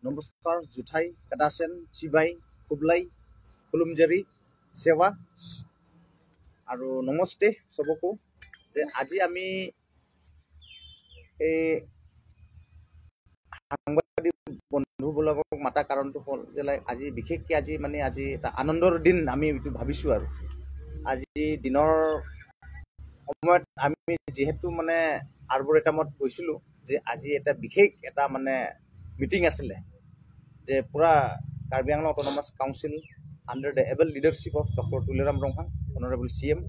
নমস্কাৰ, জুথাই, কাটাচেন, চিবাই, খুবলাই, খুলুমজেৰি, সেৱা আৰু নমস্তে চবকো। যে আজি আমি এই সাংবাদিক বন্ধুবিলাকক মাতা কাৰণটো হ'ল যে লাইক আজি বিশেষকৈ আজি মানে আজি এটা আনন্দৰ দিন আমি এইটো ভাবিছোঁ। আৰু আজি দিনৰ সময়ত আমি যিহেতু মানে আৰ্বৰেটামত গৈছিলোঁ, যে আজি এটা বিশেষ এটা মানে মিটিং আছিলে, যে পূৰা Karbi Anglong autonomous council under the able leadership of doctor Tuliram Ronghang, honourable CM,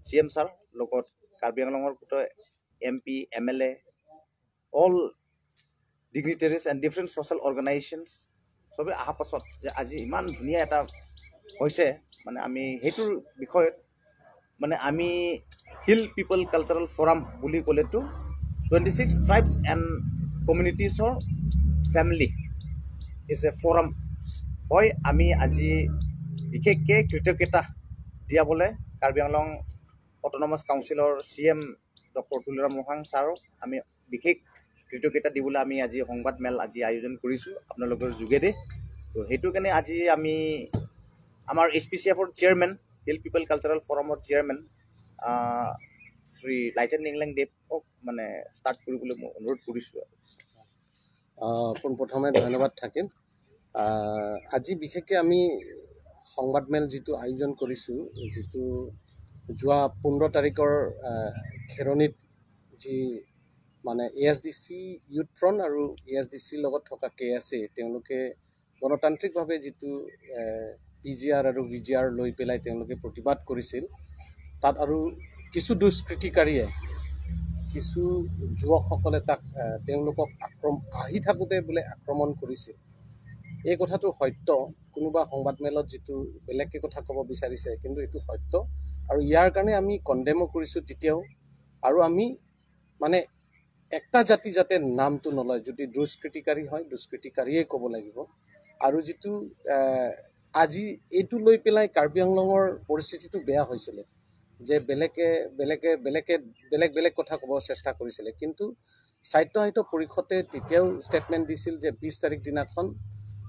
CM sir লগত কাৰ্বি আংলঙৰ গোটেই MP, MLA, all dignitaries and different social organisations চবেই অহা পাছত যে আজি ইমান ধুনীয়া এটা হৈছে, মানে আমি সেইটোৰ বিষয়ত মানে আমি হিল পিপল কালচাৰেল ফৰাম বুলি ক'লেতো 26 ট্ৰাইবছ এণ্ড কমিউনিটিছৰ ফেমিলি is a forum হয়। আমি আজি বিশেষকৈ কৃতজ্ঞতা দিয়াবলৈ কাৰ্বি আংলং অট'নমাছ কাউন্সিলৰ C M doctor Tuliram Ronghang ছাৰক আমি বিশেষ কৃতজ্ঞতা দিবলৈ আমি আজি সংবাদমেল আজি আয়োজন কৰিছোঁ আপোনালোকৰ যোগেদি। তো সেইটো কাৰণে আজি আমি আমাৰ এইচ পি চি এফৰ চেয়াৰমেন, হিল পিপল কালচাৰেল ফৰামৰ চেয়াৰমেন শ্ৰী লাইচেন নিংলেং দেৱক মানে ষ্টাৰ্ট কৰিবলৈ মই অনুৰোধ কৰিছোঁ। আৰু পোনপ্ৰথমে ধন্যবাদ থাকিল। আজি বিশেষকৈ আমি সংবাদমেল যিটো আয়োজন কৰিছোঁ, যিটো যোৱা 15 তাৰিখৰ খেৰণিত যি মানে A S D C youth front আৰু এ এছ ডি চিৰ লগত থকা কে এছ এ, তেওঁলোকে গণতান্ত্ৰিকভাৱে যিটো পি জি আৰ আৰু ভি জি আৰ লৈ পেলাই তেওঁলোকে প্ৰতিবাদ কৰিছিল, তাত আৰু কিছু দুষ্কৃতিকাৰীয়ে, কিছু যুৱকসকলে তাক তেওঁলোকক আহি থাকোঁতে বোলে আক্ৰমণ কৰিছিল। এই কথাটো সত্য। কোনোবা সংবাদমেলত যিটো বেলেগকৈ কথা ক'ব বিচাৰিছে, কিন্তু এইটো সত্য আৰু ইয়াৰ কাৰণে আমি কণ্ডেমো কৰিছোঁ তেতিয়াও। আৰু আমি মানে একটা জাতি যাতে নামটো নলয়, যদি দুষ্কৃতিকাৰী হয় দুষ্কৃতিকাৰীয়ে ক'ব লাগিব। আৰু যিটো আজি এইটো লৈ পেলাই কাৰ্বি আংলঙৰ পৰিস্থিতিটো বেয়া হৈছিলে যে বেলেগে বেলেগে বেলেগে বেলেগ বেলেগ কথা ক'ব চেষ্টা কৰিছিলে, কিন্তু স্বায়ত্তশাসিত পৰিষদে তেতিয়াও ষ্টেটমেণ্ট দিছিল যে 20 তাৰিখ দিনাখন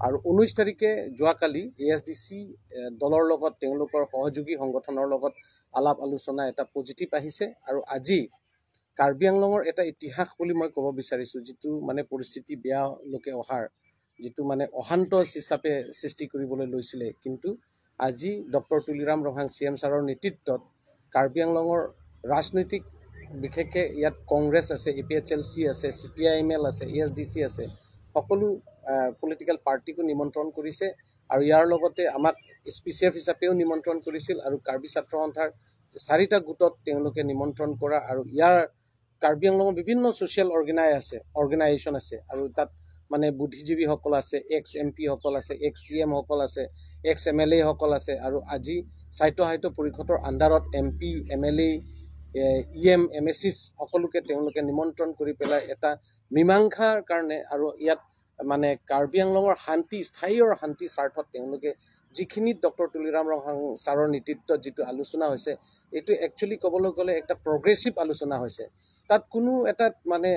আৰু 19 তাৰিখে যোৱাকালি এ এছ ডি চি দলৰ লগত, তেওঁলোকৰ সহযোগী সংগঠনৰ লগত আলাপ আলোচনা এটা পজিটিভ আহিছে। আৰু আজি কাৰ্বি আংলঙৰ এটা ইতিহাস বুলি মই ক'ব বিচাৰিছোঁ, যিটো মানে পৰিস্থিতি বেয়া লোকে অহাৰ যিটো মানে অশান্ত হিচাপে সৃষ্টি কৰিবলৈ লৈছিলে, কিন্তু আজি doctor Tuliram Ronghang C M ছাৰৰ নেতৃত্বত কাৰ্বি আংলঙৰ ৰাজনৈতিক, বিশেষকৈ ইয়াত কংগ্ৰেছ আছে, A P H L C আছে, C P I am L আছে, এ এছ ডি চি আছে, সকলো পলিটিকেল পাৰ্টিকো নিমন্ত্ৰণ কৰিছে। আৰু ইয়াৰ লগতে আমাক এইচ পি চি এফ হিচাপেও নিমন্ত্ৰণ কৰিছিল আৰু কাৰ্বি ছাত্ৰ সন্থাৰ চাৰিটা গোটত তেওঁলোকে নিমন্ত্ৰণ কৰা। আৰু ইয়াৰ কাৰ্বি আংলঙৰ বিভিন্ন ছ'চিয়েল অৰ্গেনাইজেশ্যন আছে আৰু তাত মানে বুদ্ধিজীৱীসকল আছে, এক্স এম পিসকল আছে, এক্স চি এমসকল আছে, এক্স এম এল এসকল আছে। আৰু আজি স্বায়ত্তশাসিত পৰিষদৰ আণ্ডাৰত MP, MLA, EM, M A চিছ সকলোকে তেওঁলোকে নিমন্ত্ৰণ কৰি পেলাই এটা মীমাংসাৰ কাৰণে আৰু ইয়াত মানে কাৰ্বি আংলঙৰ শান্তি, স্থায়ী আৰু শান্তি স্বাৰ্থত তেওঁলোকে যিখিনি ডক্টৰ তুলিৰাম ৰংহাং ছাৰৰ নেতৃত্বত যিটো আলোচনা হৈছে, এইটো একচুৱেলি ক'বলৈ গ'লে এটা প্ৰগ্ৰেছিভ আলোচনা হৈছে। তাত কোনো এটা মানে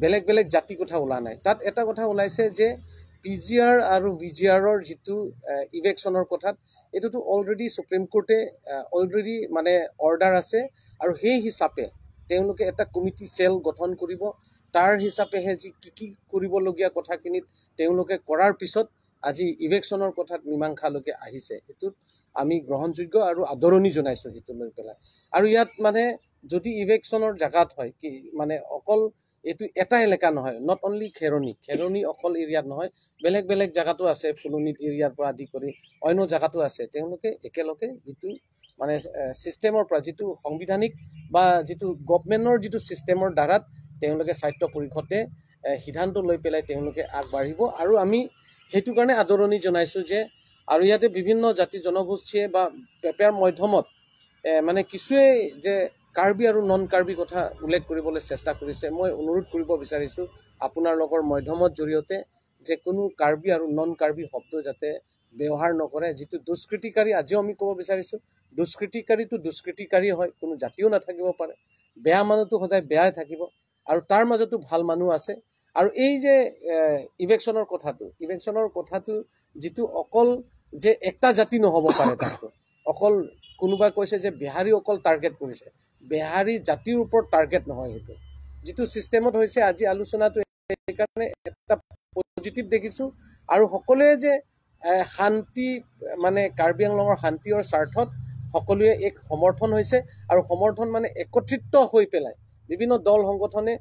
বেলেগ বেলেগ জাতি কথা ওলোৱা নাই। তাত এটা কথা ওলাইছে যে পি জি আৰ আৰু ভি জি আৰৰ যিটো ইভিকশ্যনৰ কথাত, এইটোতো অলৰেডি সুপ্ৰিম কোৰ্টে অলৰেডি মানে অৰ্ডাৰ আছে আৰু সেই হিচাপে তেওঁলোকে এটা কমিটি চেল গঠন কৰিব। তাৰ হিচাপেহে যি কি কি কৰিবলগীয়া কথাখিনিত তেওঁলোকে কৰাৰ পিছত আজি ইভিকশ্যনৰ কথাত মীমাংসালৈকে আহিছে। সেইটোত আমি গ্ৰহণযোগ্য আৰু আদৰণি জনাইছোঁ সেইটো লৈ পেলাই। আৰু ইয়াত মানে যদি ইভিকশ্যনৰ জেগাত হয় কি মানে অকল এইটো এটা এলেকা নহয়, not only Kheroni, Kheroni অকল এৰিয়াত নহয়, বেলেগ বেলেগ জেগাতো আছে, ফুলনিত এৰিয়াৰ পৰা আদি কৰি অন্য জেগাতো আছে। তেওঁলোকে একেলগে যিটো মানে ছিষ্টেমৰ পৰা, যিটো সাংবিধানিক বা যিটো গভমেণ্টৰ যিটো ছিষ্টেমৰ দ্বাৰাত তেওঁলোকে স্বায়ত্ত পৰিষদে সিদ্ধান্ত লৈ পেলাই তেওঁলোকে আগবাঢ়িব। আৰু আমি সেইটো কাৰণে আদৰণি জনাইছোঁ যে আৰু ইয়াতে বিভিন্ন জাতি জনগোষ্ঠীয়ে বা পেপাৰ মাধ্যমত মানে কিছুৱে যে কাৰ্বি আৰু নন কাৰ্বি কথা উল্লেখ কৰিবলৈ চেষ্টা কৰিছে, মই অনুৰোধ কৰিব বিচাৰিছোঁ আপোনালোকৰ মাধ্যমৰ জৰিয়তে যে কোনো কাৰ্বি আৰু নন কাৰ্বি শব্দ যাতে ব্যৱহাৰ নকৰে। যিটো দুষ্কৃতিকাৰী, আজিও আমি ক'ব বিচাৰিছোঁ, দুষ্কৃতিকাৰীটো দুষ্কৃতিকাৰী হয়, কোনো জাতিও নাথাকিব পাৰে। বেয়া মানুহটো সদায় বেয়াই থাকিব আৰু তাৰ মাজতো ভাল মানুহ আছে। আৰু এই যে ইভেকশ্যনৰ কথাটো যিটো অকল যে একটা জাতি নহ'ব পাৰে, তাতো অকল কোনোবাই কৈছে যে বিহাৰী অকল টাৰ্গেট কৰিছে, বিহাৰী জাতিৰ ওপৰত টাৰ্গেট নহয়। সেইটো যিটো ছিষ্টেমত হৈছে, আজি আলোচনাটো সেইকাৰণে এটা পজিটিভ দেখিছোঁ। আৰু সকলোৱে যে শান্তি, মানে কাৰ্বি আংলঙৰ শান্তিৰ স্বাৰ্থত সকলোৱে এক সমৰ্থন হৈছে আৰু সমৰ্থন মানে একত্ৰিত হৈ পেলাই বিভিন্ন দল সংগঠনে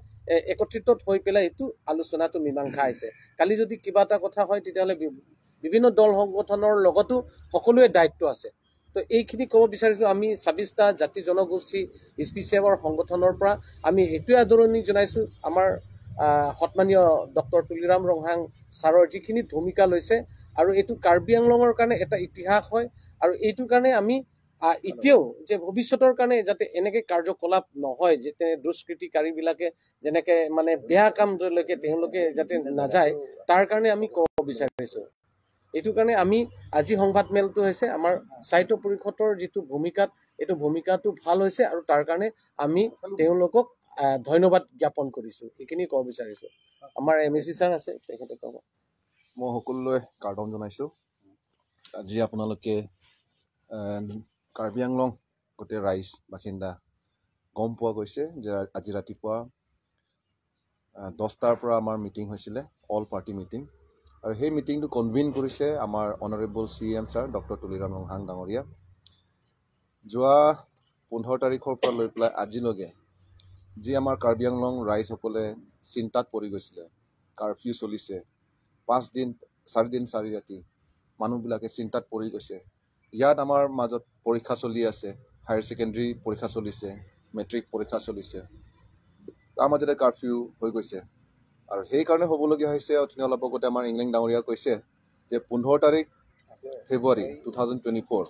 একত্ৰিত হৈ পেলাই এইটো আলোচনাটো মীমাংসা আহিছে। কালি যদি কিবা এটা কথা হয়, তেতিয়াহ'লে বিভিন্ন দল সংগঠনৰ লগতো সকলোৱে দায়িত্ব আছে। তো এইখিনি ক'ব বিচাৰিছোঁ। আমি 26টা জাতি জনগোষ্ঠী স্পেচিয়েলৰ সংগঠনৰ পৰা আমি এইটোৱে আদৰণি জনাইছোঁ, আমাৰ সন্মানীয় ডক্টৰ তুলিৰাম ৰংহাং ছাৰৰ যিখিনি ভূমিকা লৈছে আৰু এইটো কাৰ্বি আংলঙৰ কাৰণে এটা ইতিহাস হয়। আৰু এইটোৰ কাৰণে আমি এতিয়াও যে ভৱিষ্যতৰ কাৰণে যাতে এনেকে কাৰ্যকলাপ নহয়, যে তেনে দুষ্কৃতিকাৰীবিলাকে যেনেকে মানে বেয়া কামলৈকে তেওঁলোকে যাতে নাযায়, তাৰ কাৰণে আমি ক'ব বিচাৰিছোঁ। এইটো কাৰণে আমি আজি সংবাদমেলটো হৈছে, আমাৰ সাহিত্য পৰিষদৰ যিটো ভূমিকাত এইটো ভূমিকাটো ভাল হৈছে আৰু তাৰ কাৰণে আমি তেওঁলোকক ধন্যবাদ জ্ঞাপন কৰিছোঁ। এইখিনি ক'ব বিচাৰিছোঁ। আমাৰ এম এ চি ছাৰ আছে, তেখেতে ক'ব। মই সকলোলৈ কাৰ্ডম জনাইছোঁ। আজি আপোনালোকে কাৰ্বি আংলং গোটেই ৰাইজ বাসিন্দা গম পোৱা গৈছে যে আজি ৰাতিপুৱা 10টাৰ পৰা আমাৰ মিটিং হৈছিলে, অল পাৰ্টি মিটিং। আৰু সেই মিটিংটো কনভিন কৰিছে আমাৰ honourable CM sir doctor Tuliram Ronghang ডাঙৰীয়া। যোৱা 15 তাৰিখৰ পৰা লৈ পেলাই আজিলৈকে যি আমাৰ কাৰ্বি আংলং ৰাইজসকলে চিন্তাত পৰি গৈছিলে, কাৰফিউ চলিছে 5 দিন, 4 দিন 4 ৰাতি, মানুহবিলাকে চিন্তাত পৰি গৈছে। ইয়াত আমাৰ মাজত পৰীক্ষা চলি আছে, হায়াৰ ছেকেণ্ডেৰী পৰীক্ষা চলিছে, মেট্ৰিক পৰীক্ষা চলিছে, তাৰ মাজতে কাৰফিউ হৈ গৈছে আৰু সেইকাৰণে হ'বলগীয়া হৈছে। অথনি অলপ আগতে আমাৰ ইংলেং ডাঙৰীয়া কৈছে যে 15 তাৰিখ ফেব্ৰুৱাৰী 2024,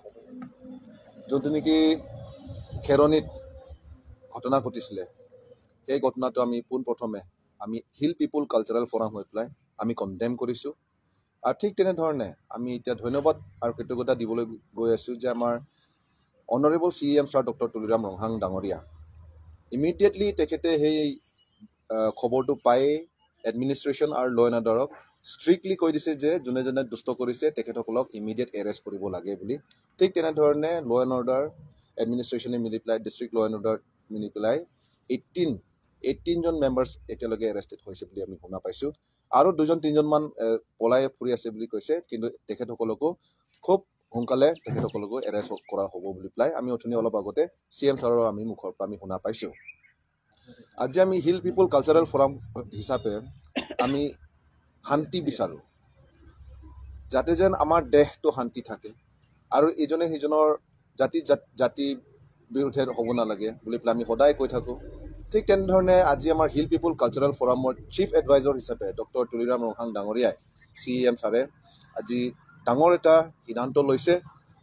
যোনটো নেকি খেৰণিত ঘটনা ঘটিছিলে, সেই ঘটনাটো আমি পোনপ্ৰথমে আমি হিল পিপুল কালচাৰেল ফৰাম হৈ পেলাই আমি কণ্ডেম কৰিছোঁ। আৰু ঠিক তেনেধৰণে আমি এতিয়া ধন্যবাদ আৰু কৃতজ্ঞতা দিবলৈ গৈ আছোঁ যে আমাৰ honourable CM sir doctor Tuliram Ronghang ডাঙৰীয়া ইমিডিয়েটলি তেখেতে সেই খবৰটো পায়েই এডমিনিষ্ট্ৰেশ্যন আৰু ল এণ্ড অৰ্ডাৰক ষ্ট্ৰিক্টলি কৈ দিছে যে যোনে যোনে দুষ্ট কৰিছে, তেখেতসকলক ইমিডিয়েট এৰেষ্ট কৰিব লাগে বুলি। ঠিক তেনেধৰণে ল এণ্ড অৰ্ডাৰ এডমিনিষ্ট্ৰেশ্যনে মিলি পেলাই, ডিষ্ট্ৰিক্ট ল এণ্ড অৰ্ডাৰ মিলি পেলাই 18জন মেম্বাৰ্ছ এতিয়ালৈকে এৰেষ্টেড হৈছে বুলি আমি শুনা পাইছোঁ আৰু দুজন তিনিজনমান পলাই ফুৰি আছে বুলি কৈছে, কিন্তু তেখেতসকলকো খুব সোনকালে তেখেতসকলকো এৰেষ্ট কৰা হ'ব বুলি পেলাই আমি অথনি অলপ আগতে চি এম ছাৰৰ আমি মুখৰ পৰা আমি শুনা পাইছোঁ। আজি আমি হিল পিপুল কালচাৰেল ফৰাম হিচাপে আমি শান্তি বিচাৰোঁ, যাতে যেন আমাৰ দেশটো শান্তি থাকে আৰু ইজনে সিজনৰ জাতি জাতি বিৰুদ্ধে হ'ব নালাগে বুলি পেলাই আমি সদায় কৈ থাকোঁ। ঠিক তেনেধৰণে আজি আমাৰ হিল পিপুল কালচাৰেল ফৰামৰ চিফ এডভাইজৰ হিচাপে ডক্টৰ তুলিৰাম ৰংহাং ডাঙৰীয়াই, চি এম ছাৰে আজি ডাঙৰ এটা সিদ্ধান্ত লৈছে।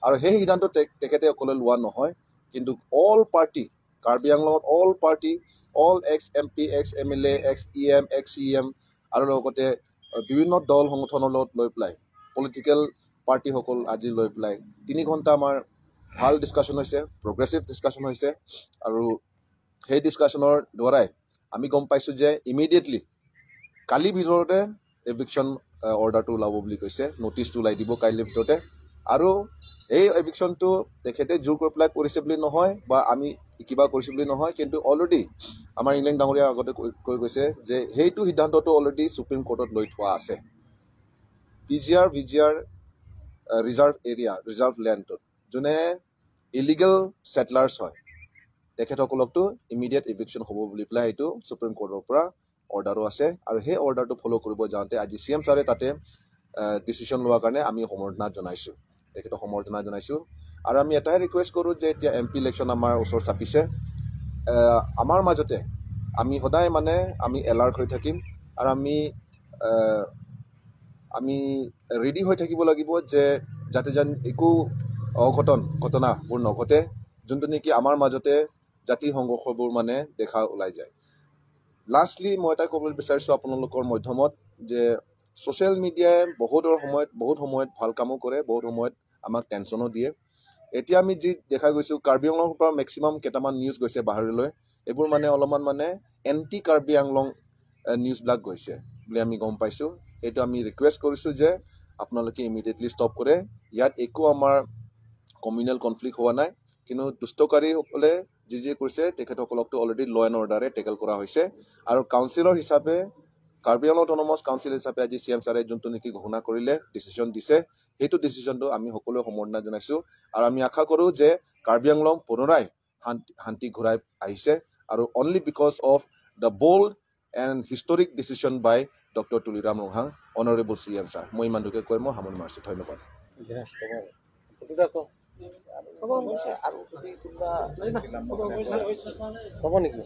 আৰু সেই সিদ্ধান্ত তেখেতে অকলে লোৱা নহয়, কিন্তু অল পাৰ্টি, কাৰ্বি আংলঙত all party, all ex MP, ex MLA, ex EM, ex CM আৰু লগতে বিভিন্ন দল সংগঠনৰ লগত লৈ পেলাই পলিটিকেল পাৰ্টিসকল আজি লৈ পেলাই 3 ঘণ্টা আমাৰ ভাল ডিছকাশ্যন হৈছে, প্ৰগ্ৰেছিভ ডিছকাশ্যন হৈছে। আৰু সেই ডিছকাশ্যনৰ দ্বাৰাই আমি গম পাইছোঁ যে ইমিডিয়েটলি কালিৰ ভিতৰতে এভিকশ্যন অৰ্ডাৰটো ওলাব বুলি কৈছে, নটিচটো ওলাই দিব কাইলৈৰ ভিতৰতে। আৰু এই এভিকশ্যনটো তেখেতে জোৰ কৰি পেলাই কৰিছে বুলি নহয় বা আমি কিবা কৰিছোঁ বুলি নহয়, কিন্তু অলৰেডি আমাৰ ইংলেং ডাঙৰীয়া আগতে কৈ গৈছে যে সেইটো সিদ্ধান্তটো অলৰেডি ছুপ্ৰিম কোৰ্টত লৈ থোৱা আছে। PGR VGR reserve area, reserve লেণ্ডটোত যোনে ইলিগেল ছেটলাৰ্ছ হয়, তেখেতসকলকতো ইমিডিয়েট ইভিকশ্যন হ'ব বুলি পেলাই সেইটো ছুপ্ৰিম কোৰ্টৰ পৰা অৰ্ডাৰো আছে। আৰু সেই অৰ্ডাৰটো ফ'ল' কৰিব যাওঁতে আজি চি এম ছাৰে তাতে ডিচিশ্যন লোৱাৰ কাৰণে আমি সম্বৰ্ধনা জনাইছোঁ, তেখেতক সম্বৰ্ধনা জনাইছোঁ। আৰু আমি এটাই ৰিকুৱেষ্ট কৰোঁ যে এতিয়া এম পি ইলেকশ্যন আমাৰ ওচৰ চাপিছে, আমাৰ মাজতে আমি সদায় মানে আমি এলাৰ্ট হৈ থাকিম আৰু আমি ৰেডি হৈ থাকিব লাগিব যে যাতে যেন একো অঘটন ঘটনাবোৰ নঘটে, যোনটো নেকি আমাৰ মাজতে জাতি সংঘৰ্ষবোৰ মানে দেখা ওলাই যায়। লাষ্টলি মই এটা ক'বলৈ বিচাৰিছোঁ আপোনালোকৰ মাধ্যমত যে ছ'চিয়েল মিডিয়াই বহুতৰ সময়ত বহুত সময়ত ভাল কামো কৰে, বহুত সময়ত আমাক টেনশ্যনো দিয়ে। এতিয়া আমি যি দেখা গৈছোঁ, কাৰ্বি আংলঙৰ পৰা মেক্সিমাম কেইটামান নিউজ গৈছে বাহিৰলৈ, এইবোৰ মানে অলপমান মানে এণ্টি কাৰ্বি আংলং নিউজবিলাক গৈছে। বুলি আমি গম পাইছোঁ। সেইটো আমি ৰিকুৱেষ্ট কৰিছোঁ যে আপোনালোকে ইমিডিয়েটলি ষ্টপ কৰে। ইয়াত একো আমাৰ কমিউনেল কনফ্লিক্ট হোৱা নাই। কিন্তু দুষ্টকাৰীসকলে যি যি কৰিছে, তেখেতসকলকতো অলৰেডি ল এণ্ড অৰ্ডাৰে টেকেল কৰা হৈছে। আৰু কাউন্সিলৰ হিচাপে, কাৰ্বি আংলং অট'নমাছ কাউন্সিল হিচাপে আজি চি এম ছাৰে যোনটো নেকি ঘোষণা কৰিলে, ডিচিশ্যন দিছে, সেইটো ডিচিশ্যনটো আমি সকলোৱে সম্বৰ্ধনা জনাইছোঁ। আৰু আমি আশা কৰোঁ যে কাৰ্বি আংলং পুনৰাই শান্তি ঘূৰাই আহিছে আৰু only because of the bold and historic decision by Doctor Tuliram Ronghang, honourable CM sir. মই ইমানটোকে কৈ মই সামৰণি মাৰিছোঁ। ধন্যবাদ। আৰু যদি কোনোবা হ'ব নেকি?